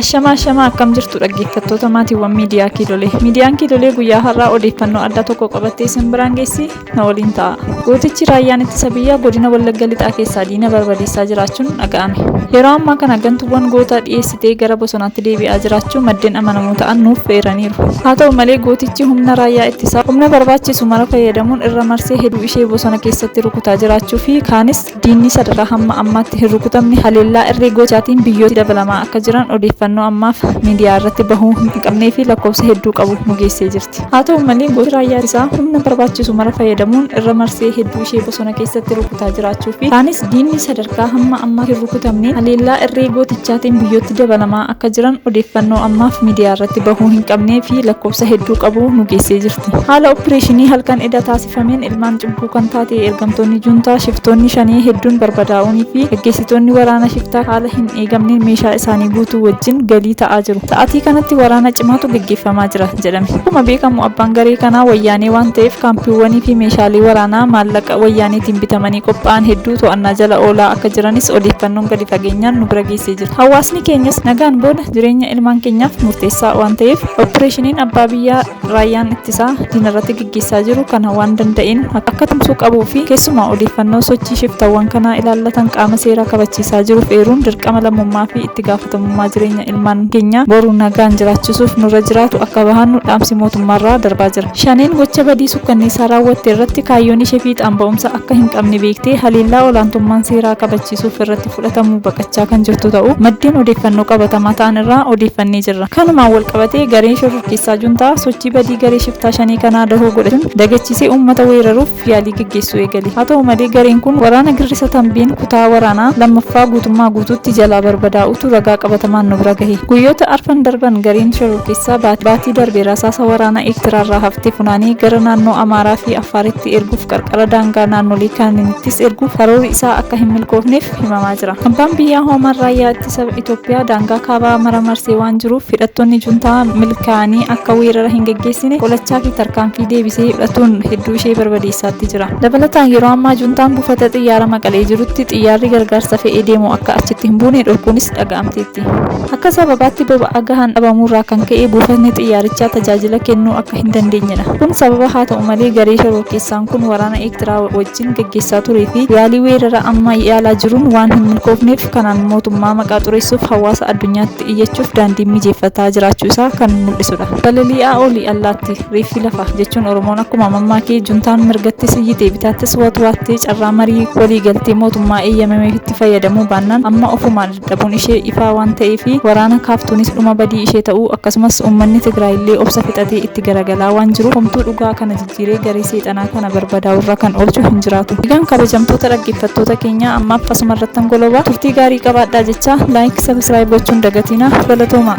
Ashamaa ashamaa, akkam jirtu dhaggeeffattoota maatiiwwan miidiyaa Kiilolee? Miidiyaan Kiilolee guyyaa har'aa odeeffannoo addaa tokko qabattee isin biraan geessi, na waliin ta'a. Gootichi raayyaan ittisa biyyaa godina Wallagga Lixaa keessaa diina barbadeessaa jiraachuun dhaga'ame. Yeroo ammaa kana gantuuwwan gootaa dhiyeessitee gara bosonaatti deebi'aa jiraachuu maddeen amanamoo ta'an nuuf eeraniiru. Haa ta'u malee, gootichi humna raayyaa ittisaa humna barbaachisu mara fayyadamuun irra marsee hedduu ishee bosona keessatti rukutaa jiraachuu fi kaanis diinni sadarkaa hamma ammaatti hin rukutamne haleellaa irree gochaatiin biyyooti dabalamaa akka jiran odeeffannoo ammaaf miidiyaa irratti bahuu hin qabnee fi lakkoofsa hedduu qabu nu geessee jirti. Haa ta'u malee, gooti raayyaa ittisaa humna barbaachisu mara fayyadamuun irra marsee hedduu ishee bosona keessatti rukutaa jiraachuu fi kaanis diinni sadarkaa hamma ammaatti hin rukutamne haleellaa irree gootichaatiin biyyootti dabalamaa akka jiran odeeffannoo ammaaf miidiyaa irratti bahuu hin qabnee fi lakkoofsa hedduu qabu nu geessee jirti. Haala oppireeshinii halkan eda taasifameen ilmaan cubbuu kan taate ergamtoonni juuntaa, shiftoonni shanee hedduun barbadaa'uunii fi gaggeessitoonni waraana shiftaa haala hin eegamneen meeshaa isaanii guutuu wajjin galii ta'aa jiru. Sa'atii kanatti waraana cimaatu gaggeeffamaa jira jedhame. Akkuma beekamu abbaan garee kanaa Wayyaanee waan ta'eef kaampiiwwanii fi meeshaalee waraanaa maallaqa Wayyaaneetiin bitamanii qophaa'an hedduu to'annaa jala oolaa akka jiranis odeeffannoon gadi fageenyaan nu bira geessee jira. Hawaasni keenyas nagaan booda jireenya ilmaan keenyaaf murteessaa waan ta'eef oppireeshiniin abbaa biyyaa raayyaan ittisaa diinarratti gaggeessaa jiru kana waan danda'een akka tumsuu qabuu fi keessumaa odeeffannoo sochii shiftawwan kanaa ilaallatan qaama seeraa kabachiisaa jiruuf eeruun dirqama lammummaa fi itti gaafatamummaa jireenya ilmaan keenyaa boru nagaan jiraachisuuf nurra jiraatu akka bahannu dhaamsi mootummaarraa darbaa jira. Shaneen gocha badii sukkanneessaa raawwatte irratti kaayyoon ishee fiixaan ba'umsa akka hin qabne beektee haleellaa olaantummaan seeraa kabachiisuuf irratti fudhatamu baqachaa kan jirtu ta'uu maddeen odeeffannoo qabatamaa ta'an irraa odeeffannee jirra. Kanumaan walqabatee gareen shororkeessaa Juntaa sochii badii garee shiftaa shanee kanaa dahoo godhachuun dagachiisee uummata weeraruuf yaalii gaggeessuu eegale. Haa ta'u malee, gareen kun waraana girrisa Tambeen kutaa waraanaa 2ffaa guutummaa guutuutti jalaa barbadaa'uutu ragaa qabatamaan nu bira gahe. Guyyoota arfan darban gareen shororkeessaa baatii darbe rasaasa waraana Eertiraarraa hafte funaanee gara naannoo Amaaraa fi Affaaritti erguuf qarqara daangaa naannolee kaanenittis erguuf karoorri isaa akka hin milkoofneef himamaa jira. Abbaan biyyaa hoomaan raayyaa ittisa Itoophiyaa daangaa kaabaa mara marsee waan jiruuf hidhattoonni juntaa milkaa'anii akka weerara hin gaggeessine qolachaa fi tarkaanfii deebisee fudhatuun hedduu ishee barbadeessaatti jira. Dabalataan, yeroo ammaa juntaan buufata xiyyaara Maqalee jirutti xiyyaarri gargaarsa fe'ee deemu akka achitti hin buune dhorkuunis dhaga'amteetti. Akka sababaatti boba'aa gahaan dhabamuurraa kan ka'e buufatni xiyyaarichaa tajaajila kennuu akka hin dandeenyedha. Kun sababa haa ta'u malee, garee shororkeessaan kun waraana Eertiraa wajjin gaggeessaa turee fi yaalii weerara amma yaalaa jiruun waan hin milkoofneef kanaan mootummaa maqaa xureessuuf hawaasa addunyaatti iyyachuuf daandii mijeeffataa jiraachuu isaa kan mul'isudha. Balali'aa ooli allaatti, reeffi lafa jechuun Oromoon akkuma mammaakee, juntaan mirgattis iyyitee bitaattis watwaattee carraa marii waliigaltee mootummaa eeyyamameefitti fayyadamuu baannaan amma ofumaa dadhabuun ishee ifaa waan ta'ee fi waraana kaaftuunis dhuma badii ishee ta'uu, akkasumas uummanni Tigraayillee obsa fixatee itti garagalaa waan jiruuf homtuu dhugaa kana jijjiiree garee seexanaa kana barbadaa'urraa kan oolchu hin jiraatu. Egaan kabajamtoota dhaggeeffattoota keenyaa, ammaaf asuma irrattan golobaa, turtii gaarii qabaadhaa jechaa, like, subscribe gochuun dagatinaa, galatoomaa.